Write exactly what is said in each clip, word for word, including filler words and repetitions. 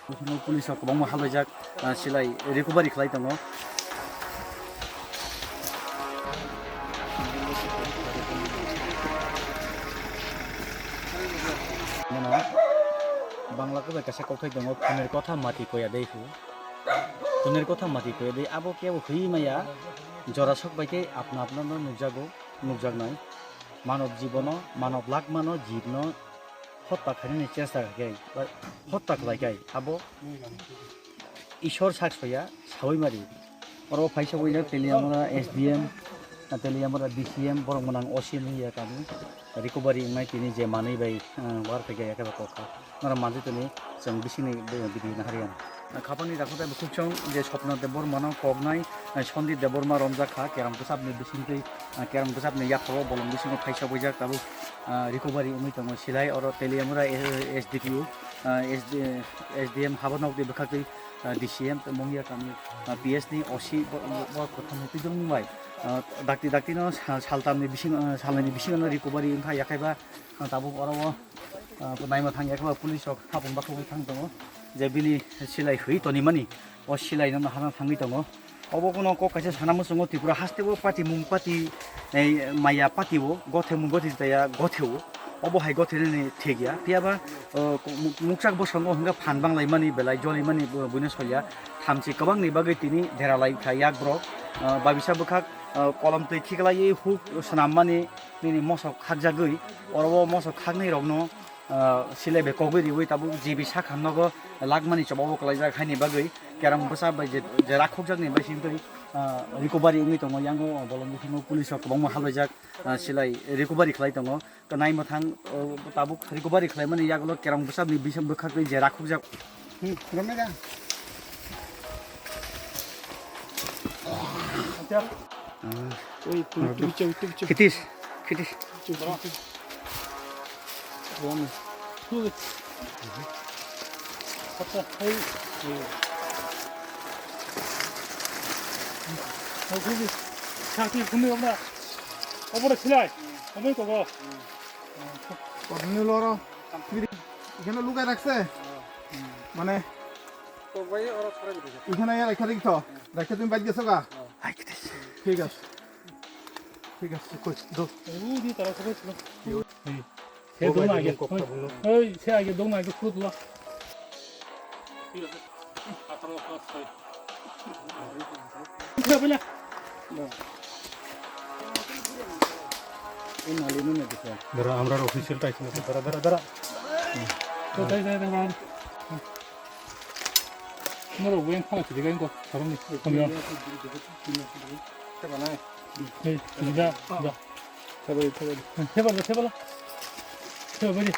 Buphano police rok kwbangma halbaijak, ah, silai recovery khlai tongo. Mano Bangla khe bai kaisa kokthai tongo, "Khunir kotha mati koya dei hu." Khunir kotha mati koya dei, abo kebo hwi maya, jora sok bai khe apna apna no nukjago, nukjaknai. Manob jibono, manob lak mano, jibno hotta khainani chesta khaikhe, ba hotta khlaikhai, abo Ishwar sak soya sawi mari. Oro phaisa buino Teliamura S D M, Teliamura D C M, borok mwnang O C wngya kami. Recovery wngnai tini je manwi bai, ah, war phaikha yakhe ba kokha. Norok manjwi tini chwng bisingni bwrwi bidi naharya. Khapangni dakhutai bukhuk chwng je Swapna Debbarmano koknai, eh, Sandip Debbarma romjak kha, keram bwsapni bisingtwi, eh, keram bwsapni yaphao bolong bisingo phaisa buijak tabuk, ah, recovery wngwi tongo silai oro Teliamura, eh, S D P O, ah, S D, S D M habo nokni bwkhaktwi, ah, D C M tei Mungia kami, ah, P S ni O C bo, bo, bo kwthangni twijlangmung bai, ah, dakti dakti no sa-, saltamni bising, ah, salnwini bisingo no recovery wngkha yakhaiba, ah, tabuk oro o, ah, naima thang yakhaiba police rok hapung bakhogwi thang tongo je bini silai hwi tonimani o silai no hana thangwi tongo. Obo kuno kok kaisa sana muchungo Tripura haste o patimung pati, eh, maya pati o, gothemung gothi taya gothe o. Obo hai gothe nini thik ya. Phiya ba, oh, muk-, mukchak bosongo hwnga phan banglaimani belai jolimani bu-, buino solya. Thamchi kwbangni bagwi tini deralai kha yak borok. Ah, babisa bwkhak, ah, kolom twi khiklaiwi huk swnammani nini mosok khakjagwi. Oro o mosok khaknwi rokno ah, silai bai kogwi riwi tabuk G B sakha nogo lakmani choba o kwlaijak haini bagwi kerang bwsa bai je, je rakhokjakni bai sintwi, ah, recovery wngwi tongo. Yango bolong bisingo police rok kwbangma halbaijak, ah, silai recovery khlai tongo. Nai mwthang, oh, tabuk recovery khlaimani yagulo kerang bwsabni bising bwkhakni je rakhokjak. Hmm, romnai da. Acha. Ah. Oi, tu, tu, tu, tu, tu. Kitis, kitis. Tu, tu, tu. Romnai. Tu. Acha, hei. Hei, tu, tu. Sakti, kumi romna. Obora silai. Kumi kogo. Kotini loro. Ikheno lukai rakse. Mane. Ikheno ya rakha dikto. Rakha tumi bait geso ga? Hai kitis. Thik ase. Thik ase, koi, do. He dong na age. Oi, se age dong na age, fruit la. Dara, amrar official type na, dara, dara, dara. To, dai, dai, dai, dai. Norok weng phala chiri gain ko, sarong ni, kom yo. Hei, chiri da, da. Table, table. Table, table. Table.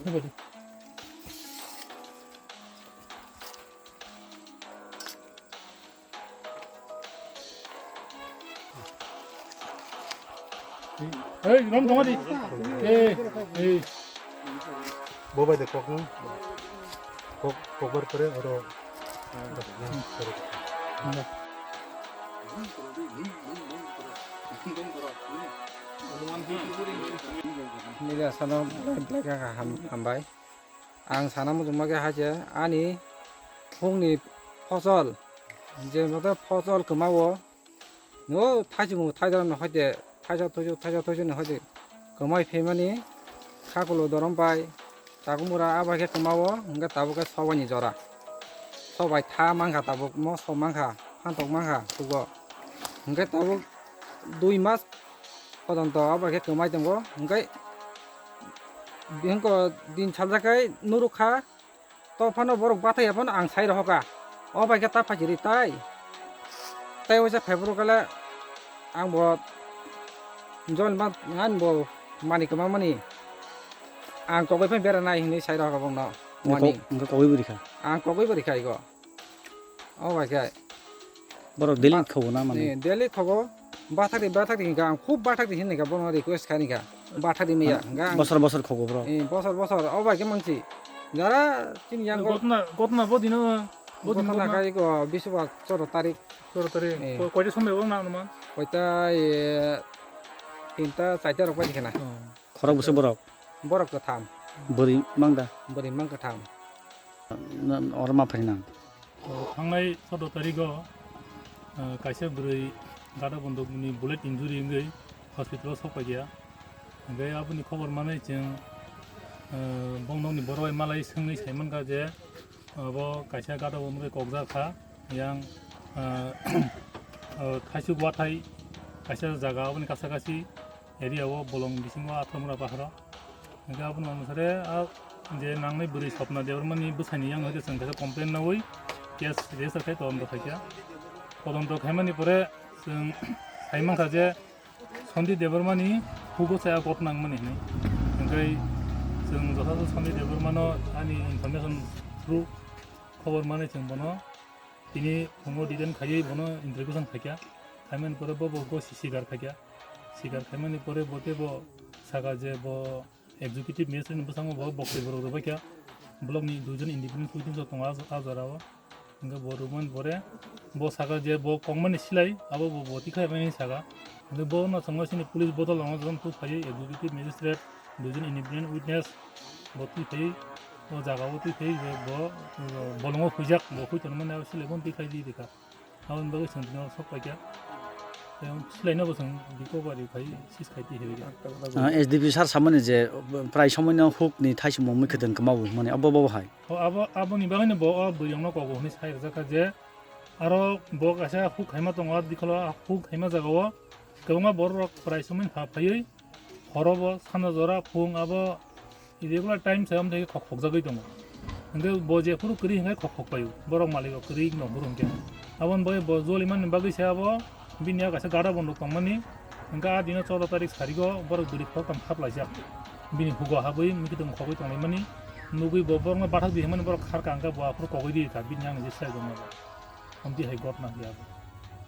Table. Ei, rom tong di. Ei, ei. Bo bai de kok no. Kok, kok bar pore oro. Nini asano black, black ham, hambai. Ang sana muchungma khe hai se ani hukni phosol, je moto phosol kwma o, no thaisimo thaidara no hoite thaisa thuisu thaisa thuisu ni hoite kwmai phaimani khakulo dorom bai takumura abo khe kwma o hwnkhe tabuk khe sobaini jora. Sobai tha mankha tabuk mo so mankha phantok mankha kugo hwnkhe tabuk dui mas pojonto abo khe kwmai tongo hwnkhe. Bini ko din saljakhai nurukha, to phano borok bathai ya phano ang sai rohoka. O bai khe ta phaisiri tai. Tai waisa phai phuru kale ang bo jol ma ngan bo mani kwma mani. Ang kogoi phai bera nai hinwi sai rohoka bongno. Wngkha warning. Kogoi bwrwi kha. Ang kogoi bwrwi kha iko. O bai khe. Borok daily ba-, khogo na mani? Eh, daily khogo. Bathak di, bathak di hinka ang khub bathak di hinka bono request kha hinka. Bathak di maya hinka ang. Bosor bosor khogo bro. Eh, bosor bosor. O bai khe mangsi. Jara chini yang. Gotna, gotna bo dino, bo dino gotna gotna. Kai ko biswa choro tarik. Choro tarik. Eh. Ko-, koita somoi bo na anuman? Koita, eh, Tinta chaita rok bai khena. Oh. Khorok bwswk borok? Borok kwtham. Bwrwi mang da? Bwrwi mang kwtham. Na, oro ma phai nang? Oh, thangnai chaudo tarikh o, ah, kaisa bwrwi gada bondok ni bullet injury wngwi hospital o sok paikha. Hingke aboni khobor manwi chwng, ah, bongdokni borok bai malai swngwi sai mankha je, abo kaisa gada wngwi kokjak kha, yang, ah, ah, Thaisuk Wathai kaisa jaga aboni kasa kasi area o bolong bisingo Athamura baharo. Hingke aboni onusare a je nangnai bwrwi Swapna Debbarmani bwsani yang hwnkhe chwng kaisa complaint nawi case register khai todonto khaikha. Todonto khaimani pore chwng sai mankha je Sandeep Debbarmani hugo saya got nangmani hinwi. Hingke chwng jothato Sandeep Debbarmano ani information through khobor manwi chwng bono tini phungo detain khaiwi bono interrogation khaikha. Khaimani pore bo bo go sikar khaikha. Sikar khaimani pore bo tei bo saka je bo executive magistrate ni bwskango bo bokti borok rwbaikha. Block ni duijon independent witness rok tongo a, a jora o. Hingke bo rwmani pore bo saka je bo kokmani silai, abo bo, bo tikha nini saka. Hingke bo no chwngno sini police bodol rok no jotono twi phaiwi executive magistrate, duijon independent witness bo twi phaiwi o jaga o twi phaiwi bo, bo bolongo huijak, bo hui tonmani abo silai bono twi khai di rikha. Aboni bagwi chwng tini oro sok paikha. Tei silaino bo chwng recovery khai sis khai twi hibaikha. Ah, S D P sir samani je, uh, prai somoino huk ni thaisimo mui khwtwng kwmao hwnmani abo bo hai. O abo, aboni bagwino bo o bwrwirokno kogo hwnwi sai rwjakha je aro bo kaisa huk khaima tongo, a dikholo a huk khaima jagao kwbangma bororok prai somoino pha phaiwi horo bo sanja jora phung abo regular time se amthai khok khokjagwi tongo. Hwnkhe bo jephuru kwrwi hwnkhe khok khok paio, borok maliko kwrwi no phuru hwnkhe. Aboni bagwi bo jolimani bagwi se abo bini yak kaisa gada bondok tongmani, hwnkhe a dino choudo tarik sarigo borok bwrwi khoroktham haplaijak. Bini hugo habwi mikitwng khogwi tonglaimani nugwi bo borokno bathak di hwnmani borok kharka hwnkhe bo aphuru kogwi rikha bini yakni je selai tongmani. Amtwi hai gotna hiya bo.